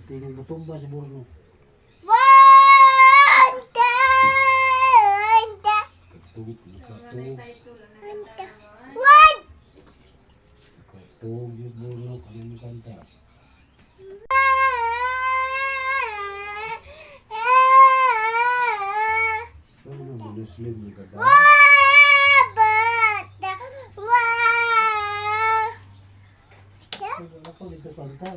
Tingog matumba si Borno. One, two, Katug, nakatug. one. Katug, Diyos Borno, kanang kanta. Ano na, Muslim ni ka ba? Ako dito kanta.